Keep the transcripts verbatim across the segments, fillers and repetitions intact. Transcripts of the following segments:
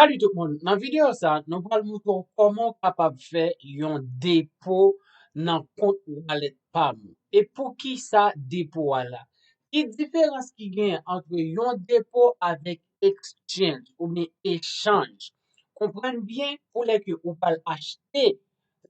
Salut tout moun. Nan videyo sa, nou pral montre w kòman w kapab fè yon depo nan kont wallet pa m ou. E poukisa depo a la? Ki diferans ki genyen ant yon depo avèk exchange oubyen echanj? Konprann byen pou lè ke ou pral achte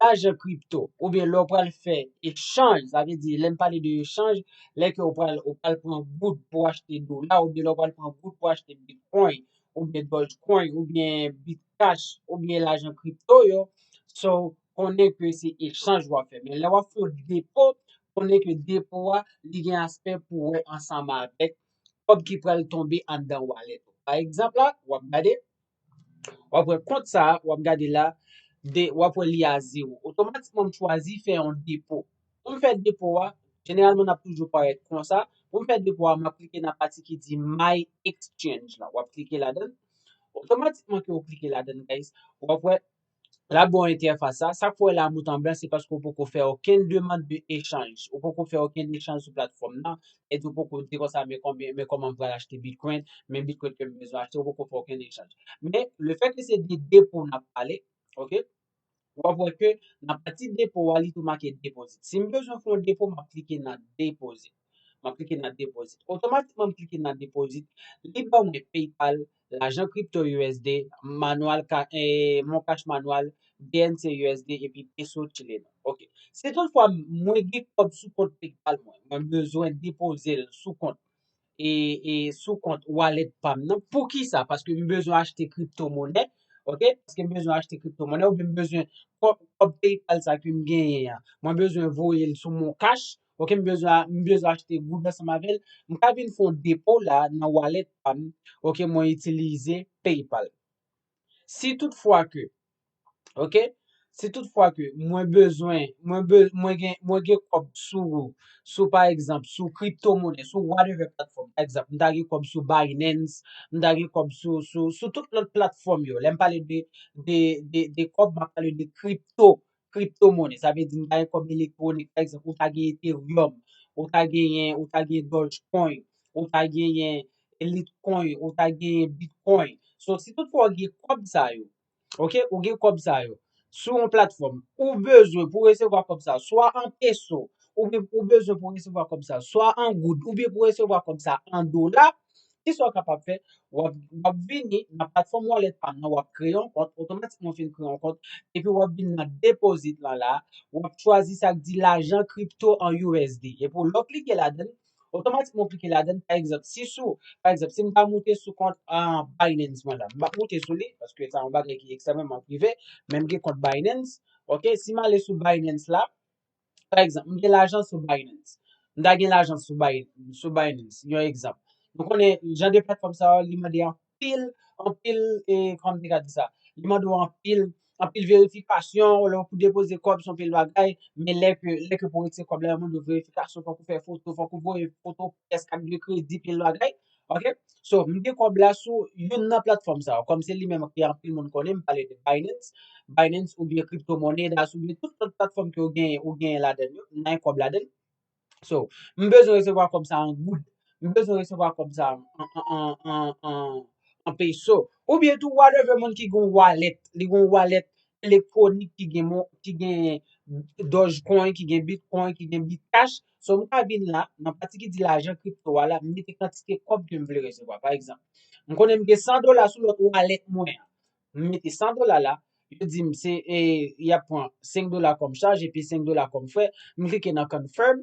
lajan kripto, oubyen lè w pral fè echanj, sa vle di, lè m pale de echanj, lè ke w pral, ou pral pran goud pou achte dola, oubyen lè w pral pran goud pou achte bitcoin, oubyen dogecoin, oubyen bitcash, oubyen lajan kripto yo. So, konnen ke se echanj w ap fè. Men lè w ap fè yon depo, konnen ke depo a, li gen aspè pou wè ansanm avèk kòb ki pral tonbe anndan wallet ou. Pa egzanp la, w ap gade, w ap wè kont sa a, w ap gade la, de, w ap wè li a zewo. Otomatikman, m chwazi fè yon depo. Pou m fè depo a, jeneralman, n ap toujou parèt konsa. Pou m fè depo a, m ap klike nan pati ki di My Exchange la. W ap klike ladan l. Otomatikman ke w klike ladan l, guys, w ap wè la bon entèfas sa. Sa k fè w la mout an blan, se paske w poko fè okenn demann de echanj. Ou poko fè okenn echanj sou platfòm nan. E tou poko di konsa, men konbyen, men kòman m pral achte Bitcoin, men Bitcoin ke m bezwen achte, ou poko fè okenn echanj. Men, le fè ke se de depo n ap pale, ok? W ap wè ke nan pati depo a, li tou make deposit. Si m bezwen fè yon depo, m ap klike nan deposit. M ap klike nan deposit. Otomatikman, m klike nan deposit. Li ban mwen PayPal, lajan kripto U S D, manual, ka, eh, Mon Cash manual, B N C U S D, epi peso chileno. Ok. Si toutfwa mwen gen kòb sou kont PayPal mwen, mwen bezwen depoze l sou kont e, e sou kont wallet pa m nan. Poukisa? Paske m bezwen achte kripto monè, ok? Paske m bezwen achte kripto monè, oubyen m bezwen kòb, kòb PayPal sa ke m genyen an. Mwen bezwen voye l sou Mon Cash, ok? M bezwen, m bezwen achte goud ansanm avè l. M ka vin fè yon depo la nan wallet pa m, ok? Mwen itilize PayPal. Si toutfwa ke, ok? Si toutfwa ke mwen bezwen, mwen be, mwen gen, mwen gen kòb sou, sou pa egzanp, sou kripto monè, sou whatever platfòm. Pa egzanp, m ta gen kòb sou Binance, m ta gen kòb sou, sou, sou tout lòt platfòm yo. Lè m pale de, de, de, de kòb, m ap pale de kripto, kripto monè. Sa vle di, m ta gen kòb elektwonik, pa egzanp, ou ta gen Ethereum, ou ta genyen, ou ta gen Dogecoin, ou ta genyen Litecoin, ou ta genyen Bitcoin. So, si toutfwa w gen kòb sa yo, ok, ou gen kòb sa yo sou yon platfòm, ou bezwen pou resevwa kòb sa, swa an peso, oubyen ou bezwen pou resevwa kòb sa, swa an goud, oubyen pou resevwa kòb sa an dola, kisa w kapab fè? W ap, w ap vini nan platfòm wallet pa m nan, w ap kreye yon kont, otomatikman w fin kreye yon kont, epi w ap vin nan deposit lan la, w ap chwazi sa k di lajan kripto an U S D. Epi w lè w klike ladan l, otomatikman w klike ladan l. Pa egzanp, si sou, pa egzanp, si m ta moute sou kont, ah, Binance mwen la, m ap moute sou li, paske sa yon bagay ki ekstrèmeman prive, men m gen kont Binance. Ok, si m ale sou Binance la, pa egzanp, m gen lajan sou Binance. M ta gen lajan sou Binance, sou Binance, yon egzanp. Nou konnen jan de platfòm sa yo, li mande anpil, anpil, e, kòman m te ka di sa? Li mande w anpil, anpil verifikasyon, lè w pou depoze kòb, se anpil bagay, men lè ke, lè ke pou retire kòb la, yo mande w verifikasyon, fòk ou fè foto, fòk ou voye foto, pyès kat de kredi, pil bagay. Ok? So, m gen kòb la sou youn nan platfòm sa yo, kòm se li menm ke anpil moun konnen, m pale de Binance, Binance oubyen kripto monè, das oubyen tout lòt platfòm ke w genyen, ou genyen ladan yo, m nan kòb ladan. So, m bezwen resevwa kòb sa an goud, m bezwen resevwa kòb sa an, an, an, an, an, an peso, oubyen tou whatever moun ki gen yon wallet, li gen yon wallet elektwonik ki gen mon, ki gen Dogecoin, ki gen Bitcoin, ki gen Bitcash. So, m ka vin la, nan pati ki di lajan kripto a la, m mete kantite kòb ke m vle resevwa. Pa egzanp, m konnen m gen san dola sou lòt wallet mwen an. M mete san dola la, yo di m se, e, y ap pran senk dola kòm chaj epi senk dola kòm frè. M klike nan confirm.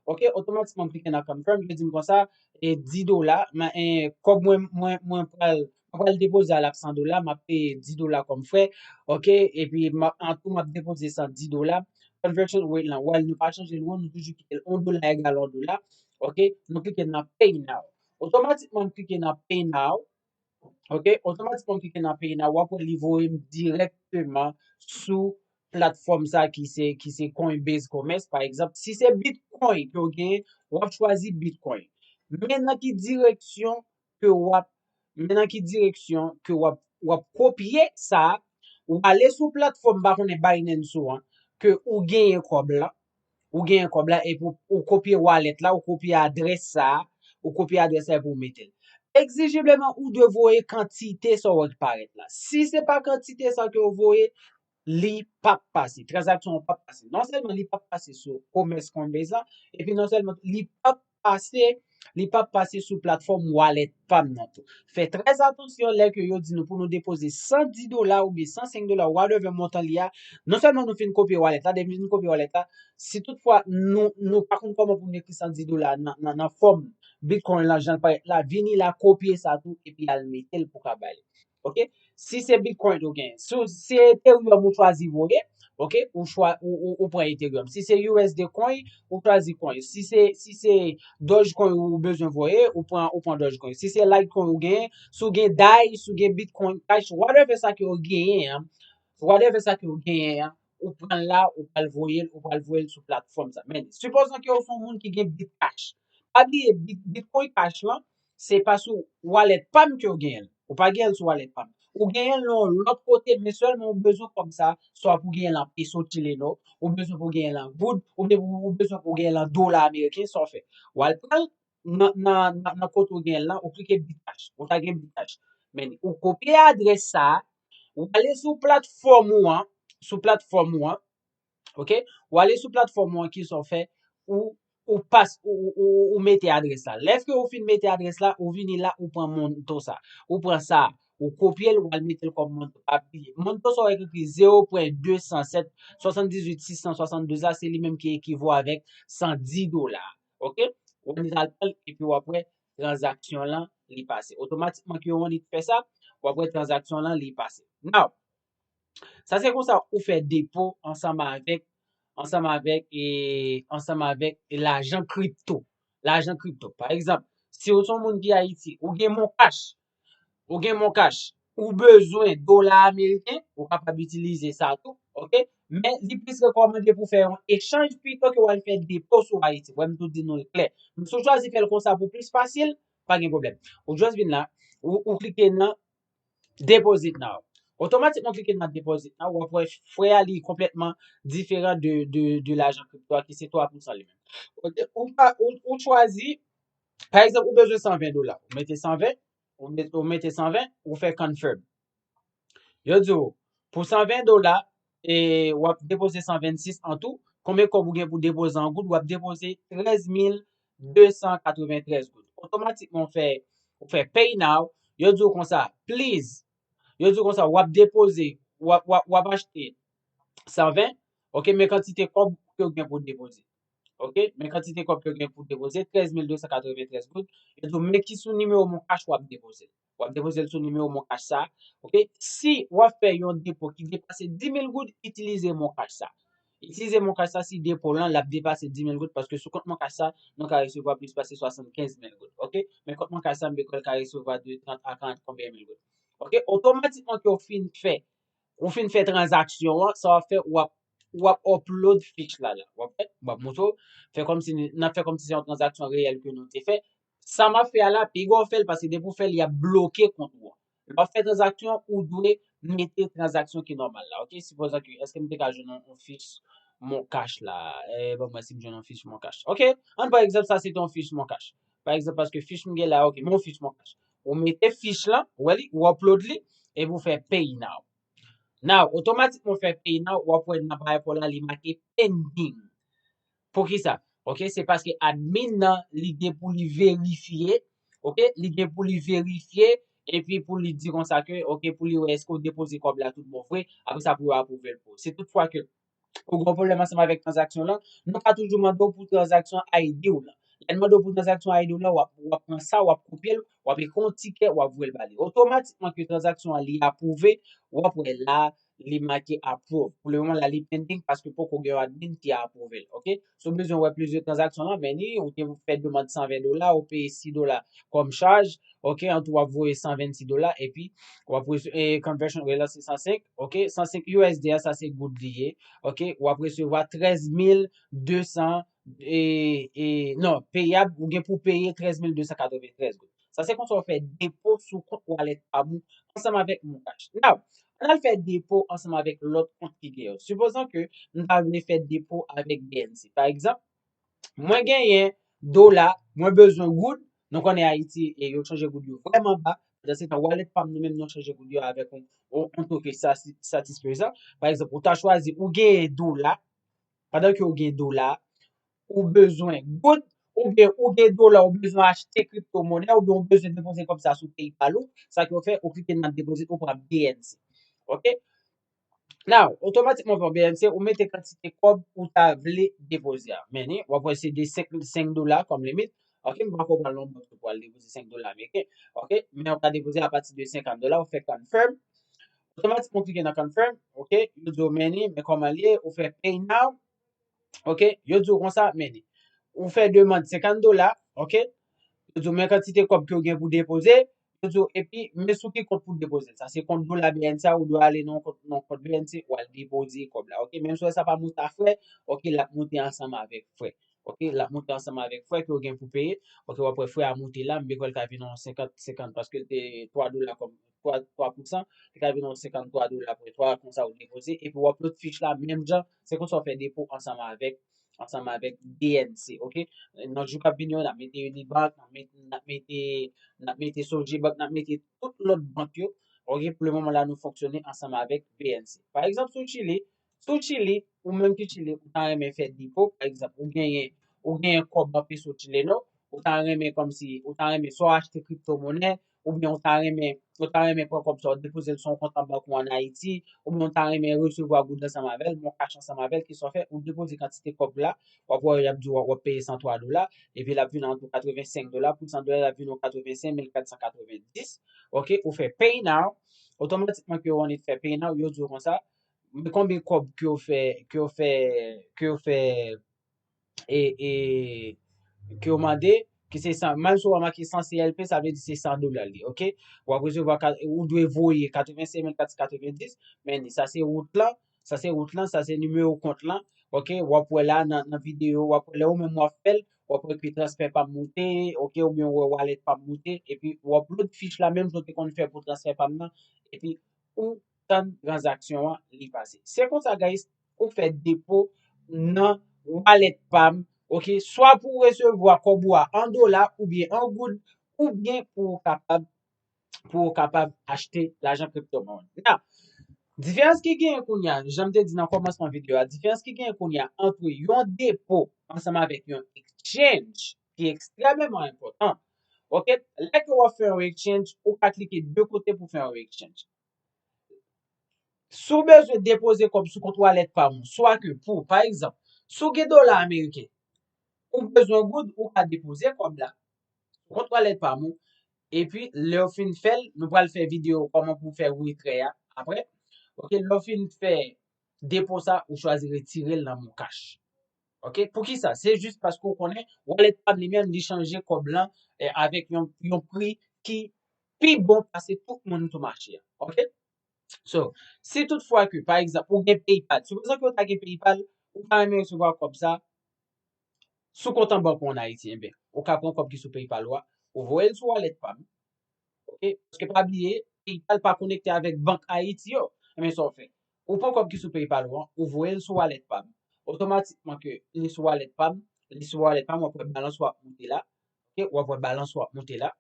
Ok, otomatikman m klike nan confirm, yo di m konsa, e, dis dola, men, e, kòb mwen, mwen, mwen pral, mwen pral depoze a l ap san dola, m ap peye dis dola kòm frè. Ok, epi m ap, an tou m ap depoze san dis dola. Conversion rate lan, well, nou pa chanje l wo, nou toujou kite l yon dola egal yon dola. Ok, nou klike nan pay now. Otomatikman m klike nan pay now. Ok, otomatikman m klike nan pay now, w ap wè li voye m dirèkteman sou platfòm sa ki se, ki se Coinbase Commerce, pa egzanp. Si se Bitcoin ke w genyen, w ap chwazi Bitcoin. Men nan ki direksyon ke w ap, men nan ki direksyon ke w ap, w ap kopye sa, w ale sou platfòm, m pa konnen, Binance ou an, ke ou genyen kòb la, ou genyen kòb la, epi w, ou kopye wallet la, ou kopye adrès sa, ou kopye adrès la epi w mete l. Egzijibleman, ou dwe voye kantite sa w wè ki parèt la. Si se pa kantite sa ke w voye, li p ap pase. Tranzaksyon an p ap pase. Non sèlman li p ap pase sou Commerce Coinbase la, epi non sèlman li p ap pase, li p ap pase sou platfòm wallet pa m nan tou. Fè trè atansyon lè ke yo di nou pou nou depoze san dis dola oubyen san senk dola, whatever montan li a. Non sèlman nou fin kopye wallet la, depi nou fin kopye wallet la, si toutfwa nou, nou pa konn kòman pou nou ekri san dis dola nan, nan, nan fòm Bitcoin la, jan l parèt la, vini la, kopye sa tou, epi al mete l pou ka bay li. Ok? Si se Bitcoin ou gen, si w- se Ethereum ou chwazi voye, ok? Ou, chwa, ou, ou, ou pran Ethereum. Si se U S D Coin, ou chwazi Coin. Si se, si se Dogecoin ou bezwen voye, ou pran, ou pran Dogecoin. Si se Litecoin ou gen, si w gen Dai, si w gen Bitcoin Cash, whatever sa ke w genyen an, whatever sa ke w genyen an, ou pran l la, ou pral voye l, ou pral voye l sou platfòm sa. Men, sipozon ke w se yon moun ki gen Bitcash. Pa bliye, Bit- Bitcoin Cash lan, se pa sou wallet pa m ke w genyen l. Ou pa genyen l sou wallet pa m. Ou genyen l nan yon lòt kote, men sèlman ou bezwen kòb sa, swa pou genyen l an peso chileno, ou bezwen pou genyen l an goud, oubyen ou, ou bezwen pou genyen l an dola ameriken, sa w fè. W al pran l nan, nan, nan, nan kote w genyen l lan, ou klike Bitcash. Ou ta gen Bitcash. Men, ou kopye adrès sa, ou ale sou platfòm ou an, sou platfòm ou an, ok? Ou ale sou platfòm ou an, kisa w fè, ou, ou pas, ou, ou, ou, ou mete adrès la. Lè ke ou fin mete adrès la, ou vini la, ou pran monto sa. Ou pran sa, ou kopye l, ou al mete l kòm monto. Pa bliye. Monto sa w wè ki ekri zewo pwen de san sèt, swasanndizwit, sis san swasanndez la, se li menm ki ekivo avèk san dis dola. Ok? Ou annik al pran l, epi w ap wè tranzaksyon lan, li pase. Otomatikman ke w annik fè sa, w ap wè tranzaksyon lan, li pase. Now, sa se konsa ou fè depo ansanm avèk, ansanm avèk, e, ansanm avèk lajan kripto. Lajan kripto. Pa egzanp, si w se yon moun ki Ayiti, ou gen Moncash, ou gen Moncash, ou bezwen dola ameriken, ou kapab itilize sa tou, ok? Men li plis rekòmande pou fè yon echanj pito ke w al fè depo sou Ayiti. Wè, m tou di nou l klè. Men si w chwazi fè l konsa pou plis fasil, pa gen pwoblèm. Ou just vin la, ou, ou klike nan Deposit Now. Otomatikman w klike nan Deposit Now, w ap wè frè a li konplètman diferan de, de, de lajan kripto a ki se twa pousan li menm. Ok, ou pa, ou, ou chwazi, pa egzanp, ou bezwen san ven dola. Ou mete san ven, ou met- ou mete san ven, ou fè confirm. Yo di w, pou san ven dola, e w ap depoze san vennsis an tou, konbyen kòb ou gen pou depoze an goud, w ap depoze trèz mil de san katreventrèz goud. Otomatikman, ou fè, ou fè Pay Now, yo di w konsa, please, yo di w konsa, w ap depoze, w ap, w ap, w ap achte san ven, ok, men kantite kòb ke w gen pou depoze. Ok, men kantite kòb ke w gen pou depoze, trèz mil de san katreventrèz goud. Yo di w, men ki sou nimewo Moncash w ap depoze. W ap depoze l sou nimewo Moncash sa. Ok, si w ap fè yon depo ki depase dis mil goud, itilize Moncash sa. Itilize Moncash sa si depo lan l ap depase dis mil goud, paske sou kont Moncash sa, nou ka resevwa plis pase swasannkenz mil goud. Ok, men kont Moncash sa, m kwè l ka resevwa de trant a karant konbyen mil goud. Ok, otomatikman ke w fin fè, ou fin fè tranzaksyon an, sa w ap fè, w ap, w ap upload fich la, la. W ap fè, m ap montre w, fè kòmsi, n ap fè kòmsi se yon tranzaksyon reyèl ke nou te fè. Sa m ap fè a la, piga w fè l, paske depi w fè l, y ap bloke kont ou an. Lè w ap fè tranzaksyon, ou dwe mete tranzaksyon ki nòmal la, ok? Sipozan ke, èske m te ka jwenn yon, yon fich Moncash la? E, ban m wè si m jwenn yon fich Moncash. Ok, ann pa egzanp, sa se te yon fich Moncash. Pa egzanp, paske fich m gen la, ok, men yon fich Moncash. Ou mete fich lan, ou wè li, ou upload li, epi ou fè Pay Now. Now, otomatikman ou fè Pay Now, w ap wè nan bagay pa w la, li make pending. Poukisa? Ok, se paske admin nan, li gen pou li verifye, ok, li gen pou li verifye, epi pou li di konsa ke, ok, pou li wè èske w depoze kòb la tout bon vre, apre sa pou yo apwouve l pou ou. Si toutfwa ke ou gen yon pwoblèm ansanm avèk tranzaksyon lan, nou ka toujou mande w pou tranzaksyon I D w lan. Lè n mande w pou tranzaksyon I D w lan, w ap, w ap pran sa, w ap kopye l, w ap ekri yon tikè, w ap voye l ba li. Otomatikman ke tranzaksyon an li apwouve, w ap wè la, li make approve. Pou le moman la, li pending paske poko gen yon admin ki apwouve l, ok? Si w bezwen wè plizyè tranzaksyon lan, men ni, ou te fè demann san ven dola, ou peye sis dola kòm chaj, ok? An tou, w ap voye san vennsis dola, epi w ap rese- e, conversion rate la, se san senk, ok? San senk U S D a, sa se goud li ye, ok? W ap resevwa trèz mil de san, e, e, non, peyab, ou gen pou peye trèz mil de san katreventrèz goud. Sa se konsa w fè depo sou kont wallet pa m ou ansanm avèk Moncash. Now, ann al fè depo ansanm avèk lòt kont ki gen yo. Sipozan ke m ta vle fè depo avèk B N C. Pa egzanp, mwen genyen dola, mwen bezwen goud, Nou konnen Ayiti, e yo chanje goud yo vrèman ba. Pandan se tan, wallet pa m nou menm nou chanje goud yo avèk yon, yon, yon to ki sati-, satisfezan. Pa egzanp, ou ta chwazi, ou genyen dola, pandan ke ou gen dola, ou bezwen goud, oubyen ou gen dola, ou bezwen achte kripto monè, oubyen ou bezwen depoze kòb sa sou PayPal ou, sa ke ou fè, ou klike nan deposit, ou pran B N C. Ok? Now, otomatikman ou pran B N C, ou mete kantite kòb ou ta vle depoze a. Men ni, w ap wè se de senk, senk dola kòm limit. Ok, m pa ko pral nan bank pou al depoze senk dola ameriken. Ok, men ou ka depoze apati de senkant dola, ou fè confirm. Otomatikman ou klike nan confirm, ok, yo di w men ni, men kòman l ye, ou fè pay now. Ok, yo di w konsa, men ni. Ou fè demann senkant dola, ok, yo di w men kantite kòb ke w gen pou depoze, yo di w epi men sou ki kont pou depoze l. Sa se kont dola B N C a, ou dwe ale nan kont, nan kont B N C, w al depoze kòb la. Ok, menm si w wè sa pa monte a frè, ok, l ap monte ansanm avèk frè. Ok, l ap monte ansanm avèk frè ke w gen pou peye. Ok, w ap wè frè a monte la, m kwè l ka vin yon senkant, senkant, paske l te twa dola kòm twa, twa pousan, li ka vin yon senkanntwa dola pou twa konsa ou depoze, epi w ap lòt fich la, menm jan, se konsa w fè depo ansanm avèk, ansanm avèk B N C, ok? Nan jou k ap vini yo, n ap mete Unibank, n ap mete, n ap mete, n ap mete Sogebank, n ap mete tout lòt bank yo, ok? Pou le moman la, nou fonksyone ansanm avèk B N C. Pa egzanp, sou Chili, sou Chili, ou menm ki Chili, ou ta renmen fè depo, pa egzanp, ou genyen, ou genyen kòb an peso chileno, ou ta renmen kòmsi, ou ta renmen swa w achte kripto monè, oubyen ou ta renmen, ou ta renmen pran kòb sa w depoze l sou yon kont an bank ou ann Ayiti, oubyen ou ta renmen resevwa goud ansanm avè l, men w kach ansanm avè l, kisa w fè, ou depoze kantite kòb la, w ap wè y ap di w w ap peye san twa dola, epi l ap vin an tou katrevensenk dola, pou san dola, l ap vin yon katrevensenk mil katsan katrevendis, ok, ou fè pay now, otomatikman ke w annik fè pay now, yo di w konsa, men konbyen kòb ke w fè, ke w fè, ke w fè, e, e, ke w mande, ki se san, menm si w remake san C L P, sa vle di se san dola li, ok? W ap resevwa, ka-, ou dwe voye katrevensenk mil katsan katrevendis, men sa se wout lan, sa se wout lan, sa se nimewo kont lan, ok? W ap wè la nan, nan videyo, w ap wè lè ou menm w ap fè l, w ap wè ke transfè pa m moute, ok? Oubyen w wè wallet pa m moute, epi w ap lòt fich la, menm jan w te konn fè pou transfè pa m nan, epi ou tann tranzaksyon an li pase. Se konsa, guys, ou fè depo nan wallet pa m, ok? Swa pou w resevwa kòb ou a an dola, oubyen an goud, oubyen pou w kapab, pou w kapab achte lajan kripto mòn. Now, diferans ki genyen kounye a, jan m te di nan kòmansman videyo a, diferans ki genyen kounye a ant yon depo ansanm avèk yon exchange ki ekstrèmeman enpòtan. Ok, lè ke w ap fè yon exchange, ou ka klike de kote pou fè yon exchange. Si w bezwen depoze kòb sou kont wallet pa m ou, swa ke pou, pa egzanp, si w gen dola ameriken, ou bezwen goud, ou ka depoze kòb la sou kont wallet pa m ou, epi lè w fin fè l, nou pral fè videyo kòman pou fè retrè a apre. Ok, lè w fin fè depo sa, ou chwazi retire l nan MonCash. Ok, poukisa? Se jis paske w konnen wallet pa m li menm li chanje kòb lan, eh, avèk yon, yon pri ki pi bon pase tout moun sou mache a. Ok? So, si toutfwa ke, pa egzanp, ou gen PayPal, sipozon ke w ta gen PayPal, ou ta renmen resevwa kòb sa sou kont an bank ou ann Ayiti, enben, ou ka pran kòb ki sou PayPal ou a, ou voye l sou wallet pa m. Ok? Paske pa bliye, PayPal pa konekte avèk bank Ayiti yo. Enben, sa w fè? Ou pran kòb ki sou PayPal ou an, ou voye l sou wallet pa m. Otomatikman ke li sou wallet pa m, li sou wallet pa m, w ap wè balans ou ap moute la. Ok? W ap wè balans ou ap moute la.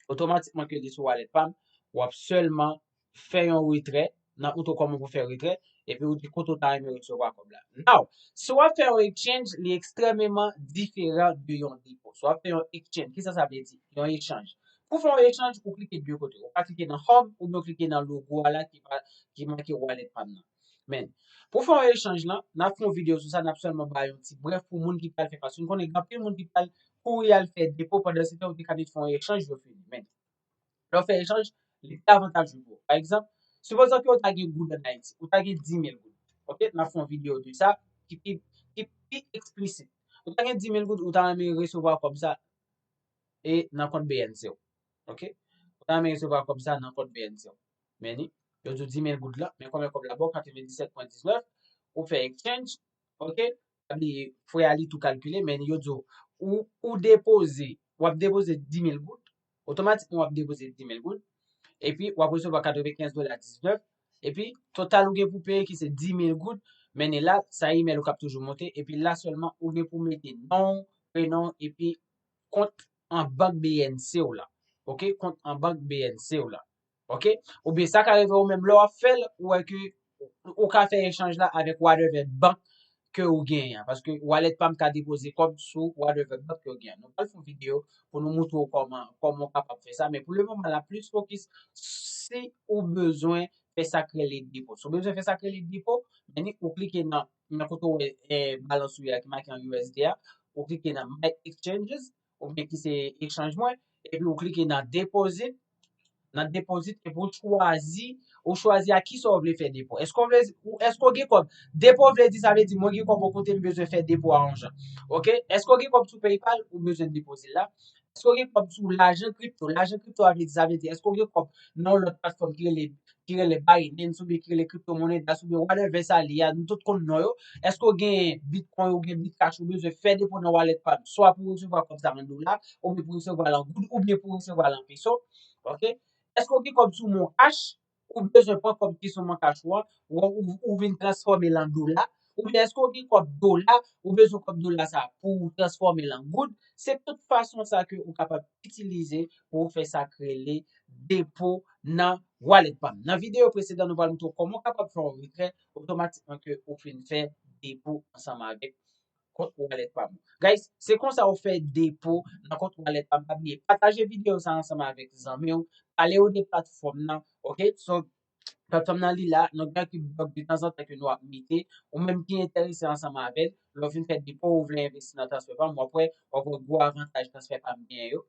Otomatikman ke li sou wallet pa m, w ap sèlman fè yon retrè, nan ou tou kòman pou fè retrè, epi ou di kote w ta renmen resevwa kòb la. Now, si w ap fè yon exchange, li ekstrèmeman diferan de yon depo. Si w ap fè yon exchange, kisa sa vle di? Yon echanj. Pou fè yon echanj, ou klike de kote. Ou ka klike nan home, oubyen ou klike nan logo a la ki pa, ki make wallet pa m nan. Men, pou fè yon echanj lan, n ap fè yon videyo sou sa, n ap sèlman bay yon ti brèf pou moun ki pral fè, paske nou konnen gen anpil moun ki pral kouri al fè depo, pandan se tan yo te ka vin fè yon echanj, yo fini. Men, lè w fè echanj, li pi avantajou pou ou. Pa egzanp, sipozon ke w ta gen goud ann Ayiti, ou ta gen dis mil goud. Ok, n ap fè yon videyo de sa ki pi, ki pi eksplisit. Ou ta gen dis mil goud, ou ta renmen resevwa kòb sa e nan kont B N C w. Ok? Ou ta renmen resevwa kòb sa nan kont B N C w. Men ni, yo di w dis mil goud la, men konbyen kòb la ba w, katrevendisèt pwen diznèf, ou fè exchange, ok? Pa bliye, frè a li tou kalkile, men yo di w, ou, ou depoze, w ap depoze dis mil goud, otomatikman w ap depoze dis mil goud, epi w ap resevwa katrevenkenz dola diznèf, epi total ou gen pou peye ki se dis mil goud, men ni la, sa email ou k ap toujou monte, epi la sèlman ou gen pou mete non, prenon, epi kont an bank B N C w la. Ok, kont an bank B N C w la. Ok? Oubyen sa ka rive ou menm lè w ap fè l, ou wè ke ou ka fè echanj la avèk whatever bank ke ou genyen an. Paske wallet pa m ka depoze kòb sou whatever bank ke ou genyen an. Nou pral fè yon videyo pou nou moutre w kòman, kòman w kapab fè sa. Men pou le moman la, plis fokis si ou bezwen fè sa k rele depo. Si w bezwen fè sa k rele depo, men ni ou klike nan, nan kote w wè eh, balans ou ye a ki make an U S D a, ou klike nan My Exchanges, oubyen ki se echanj mwen, epi ou klike nan deposit, nan deposit, epi ou chwazi, ou chwazi a kisa w vle fè depo. Èske w vle, ou, èske w gen kòb? Depo vle di, sa vle di, mwen gen kòb bò kote m bezwen fè depo a yon jan. Ok? Èske w gen kòb sou PayPal? Ou bezwen depoze l la. Èske w gen kòb sou lajan kripto? Lajan kripto a vle di, sa vle di, èske w gen kòb nan yon lòt platfòm ki rele ki rele Binance oubyen ki rele Crypto Monedas oubyen whatever sa li a, nou tout konn non yo. Èske w gen Bitcoin oubyen Bitcash ou bezwen fè depo nan wallet pa m, swa pou resevwa kòb sa an dola, oubyen pou resevwa l an goud, oubyen pou resevwa l an peso? Ok? Èske w gen kòb sou Mon Cash? Ou bezwen pran kòb ki sou Mon Cash ou an, ou, ou, ou vin transfòme l an dola? Oubyen èske w gen kòb dola, ou bezwen kòb dola sa pou w transfòme l an goud? Se tout fason sa ke ou kapab itilize pou w fè sa k rele depo nan wallet pa m. Nan videyo presedan, nou pral moutre w kòman w kapab fè yon retrè otomatikman ke ou fin fè depo ansanm avèk kont wallet pa m. Guys, se konsa ou fè depo nan kont wallet pa m. Pa bliye, pataje videyo sa ansanm avèk zanmi w. Pale yo de platfòm nan, ok? So, platfòm nan li la, nou gen ki blòg de tanzantan ke nou ap mete. Ou menm ki enterese ansanm avè l, lè w fin fè depo, ou vle envesti nan transfè pa m, w ap wè, w ap wè gwo avantaj transfè pa m genyen yo.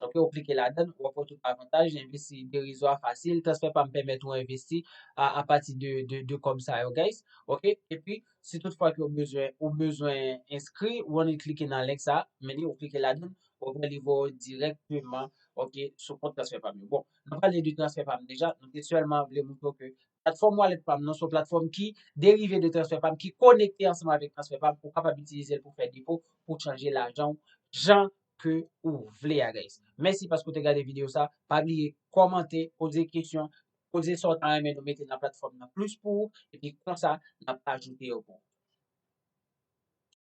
Ok, ou klike ladan l, w ap wè tout avantaj, envesti derizwa, fasil, transfè pa m pèmèt ou envesti a, apati de, de, de kòb sa yo, guys. Ok, epi, si tout fwa ke ou bezwen, ou bezwen enskri, ou annik klike nan link sa, men li, ou klike ladan l, ou ap wè li voye w dirèkteman, ok, sou kont transfè pa m yo. Bon, nou pale de transfè pa m deja, nou te sèlman vle moutre w ke platfòm wallet pa m nan se yon platfòm ki derive de transfè pa m, ki konekte ansanm avèk transfè pa m, ou kapab itilize l pou fè depo, pou chanje lajan w jan ke ou vle a, guys. Mèsi paske w te gade videyo sa. Pa bliye kòmante, poze kesyon, poze sa w ta renmen nou mete nan platfòm nan plis pou ou, epi konsa, n ap ajoute yo pou ou.